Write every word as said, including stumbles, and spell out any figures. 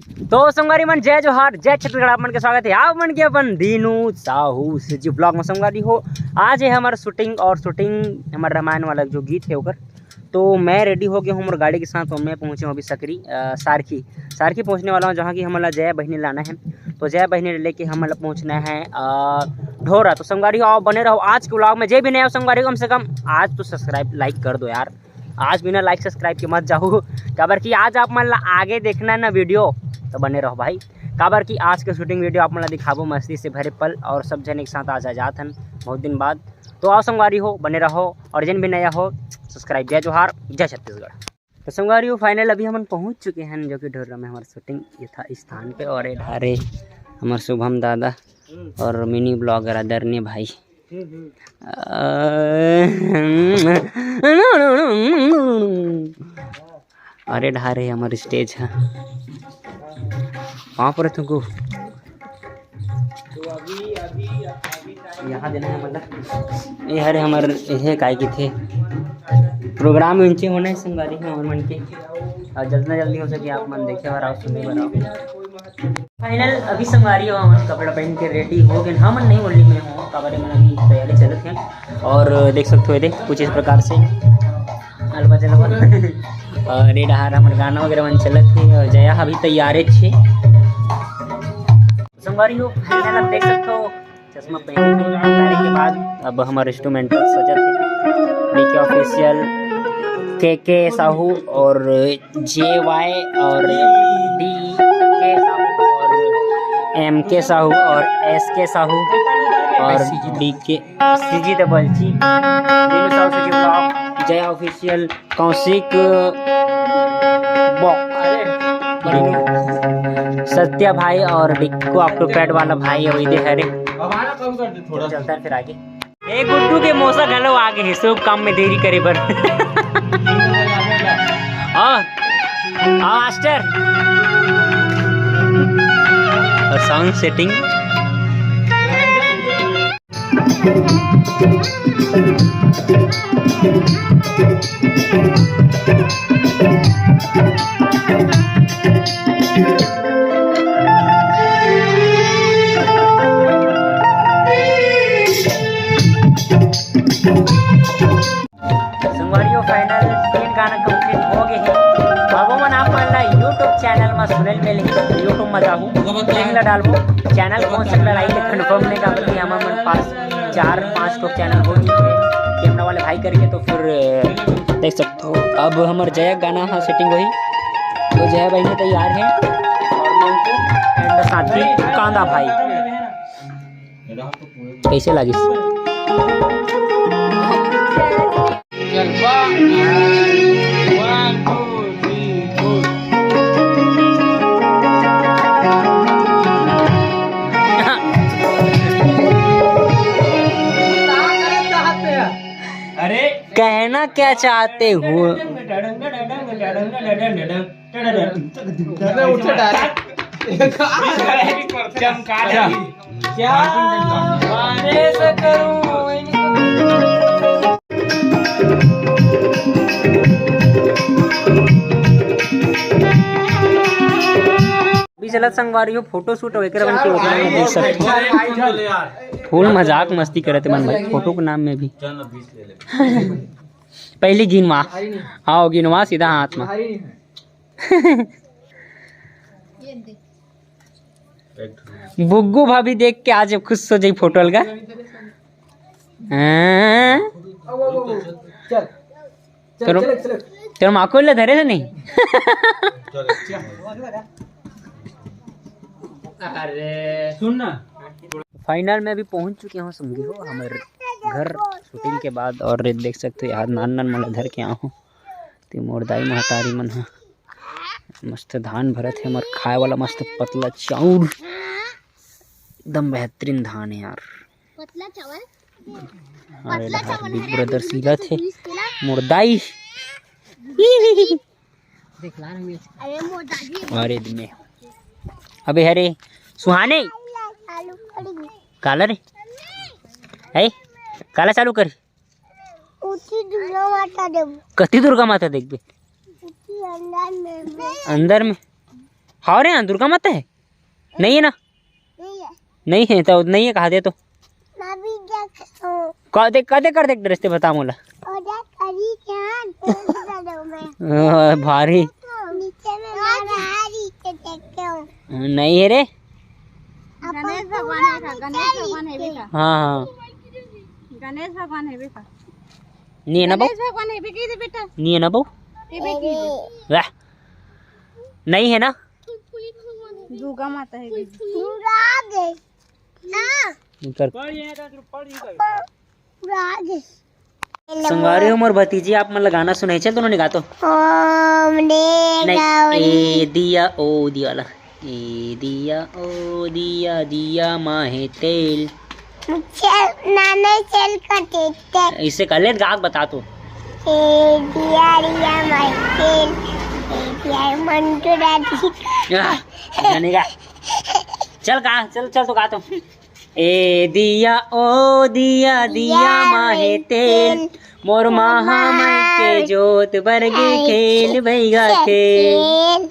तो संगवारी मन, जय जोहार, जय छत्तीसगढ़। आप मन के स्वागत है आप मन के अपन दीनू साहू CG vlog में। संगवारी हो, आज है हमारा shooting और shooting हमारा रामायण वाला जो गीत है ओकर। तो मैं ready हो गया हूँ मोर गाड़ी के साथ और मैं पहुँचे हूँ अभी सकरी, अ, सारखी। सारखी पहुँचने वाला हूँ, जहाँ की हमला जया बहिनी लाना है। तो जया बहिनी लेके हमला पहुँचना है, अ, ढोरा। तो संगवारी हो, आओ बने रहो आज के vlog में। जे भी नया हो संगवारी हो, कम से कम आज तो subscribe like कर दो यार। आज बिना like subscribe के मत जाहू, काबर कि आज आप मन ला आगे देखना है ना video, तो बने रहो भाई, काबर कि आज के shooting video आप मन ला दिखाबो मस्ती से भरे पल और सब जने के साथ आज आजात हन बहुत दिन बाद। तो आओ संगवारी हो, बने रहो और जिन भी नया हो subscribe। जय जोहार, जय छत्तीसगढ़। तो संगवारी हो, final अभी हमन पहुंच चुके हैं जो कि ढोरा में हमारा shooting यथा स्थान पे, और ये ढारे हमारे शुभम दादा और mini vlogger आदरणीय भाई। अरे ढारे हमर stage ह। पाँव परत हूँ। यहाँ देना है मतलब, ये हरे हमर, ये काय किथे program इनचे होना है संगवारी हो हमर मन के, और जल्द ना जल्दी हो सके आप मन देखे बर आओ, सुने बर आओ। Final अभी संगवारी हो, हमन कपड़ा पहन के ready हो गए। हमन नहीं, only मैं हूँ, काबर मन अभी तैयारी चलत है। और देख सकते हो, ये देख कुछ इस प्रकार से अलवा जलवा। और ये डहार हमर गाना वगैरह मन चलत है। और जया अभी तैयार है छे। संगवारी हो, final आप देख सकते हो, चश्मा पहन के उतारे के बाद अब हमारे instrumental सजत है। डीके ऑफिशियल, केके साहू और जेवाई और डीके साहू और एमके साहू और एसके साहू और DK CG double G, Dinu Sahu CG vlog, Jaya official, Kaushik box, Satya भाई और डिक्कू ऑक्टोपैड वाला भाई अवैधे हरे। चलता है फिर आगे। ए गुड्डू के मौसा घलो आगे है, शुभ काम में देरी करे बर। और, और मास्टर। और sound setting। संगवारी हो, final तीन गाना complete हो गए हैं। अब ओमन आप मन ला YouTube channel में सुनल मिलही, YouTube में जाहू, link ला डालबो। Channel कौन से ला like confirm नहीं, काबर कि हमर मन पास चार पांच ठो channel हो चुके हैं camera वाले भाई करके, तो फिर देख सकते हो। अब हमर जया गाना हा setting होही, तो जया बहिनी तैयार है और मंटू and साथी कांदा भाई। कैसे लागिस? अरे, कहना क्या चाहते हो? अरे, उठ direct। चमका दे। क्या? अरे, ऐसा करूं। अभी चलत संगवारी हो, photo shoot वगैरह बन के ओकरा में दे सकते। Full मजाक मस्ती करत मन भाई, photo के नाम में भी। पहली गिनवा, हाँ, गिनवा सीधा हाथ में। बुग्गू भाभी देख के आज खुश हो जाई photo लगा। हाँ? चल, चल, चलो। चल, चल। तेरे माँ को ले धरे से नहीं। अरे सुन ना। Final में अभी पहुंच चुके हो संगी हो हमर घर shooting के बाद, और देख सकते हो यार नान नान मन धर के आए हो। ते मोर दाई महतारी मन ह मस्त धान भरत हे, हमर खाए वाला मस्त पतला चाउर, एकदम बेहतरीन धान हे यार। पतला चावल। अरे यार, Big Brother सीलत हे मोर दाई। अरे दिमे, अबे हरे सुहाने, काला रे, है काला चालू कर। उठी दुर्गा माता देबो। कति दुर्गा माता देखबे? उठी अंदर में। अंदर में? हाव रे, दुर्गा माता हे? नहीं हे ना? नहीं हे। नहीं हे त नहीं हे, कहा दे तो। मैं भी देखता हूँ। का दे, का दे कर दे ड्रेस ते बता मोला। और देख, अभी क्या? आ, भारी। नीचे में मैं भारी के देखता हूँ। नहीं हे रे। गणेश भगवान हे का? गणेश भगवान हे बेटा। हाँ, हाँ। गणेश भगवान हे बेटा। नहीं हे ना बहू? गणेश भगवान हे बेटा, ये दे बेटा। नहीं हे ना बहू? ये बेटी। वाह। नहीं हे ना? दुर्गा माता हे। पूरा आ गए। हाँ। इनकर पूरा आ गए। संगवारी हो मोर भतीजी, आप मन ला गाना सुनाई, चल दोनों ने गा तो। ओम ने नहीं, गौरी। ए दिया ओ दिया वाला। ए दिया ओ दिया, दिया माहे तेल। चल, नाने चल कटे ते। इसे कर ले, गा के बता तो। ए दिया रिया माहे तेल। ए दिया मंटू दादी। आह, जाने का। चल गा, चल, चल तो गा तो। ए दिया ओ दिया, दिया माहे तेल, मोर महामय के जोत बरगे खेल भैया खेल।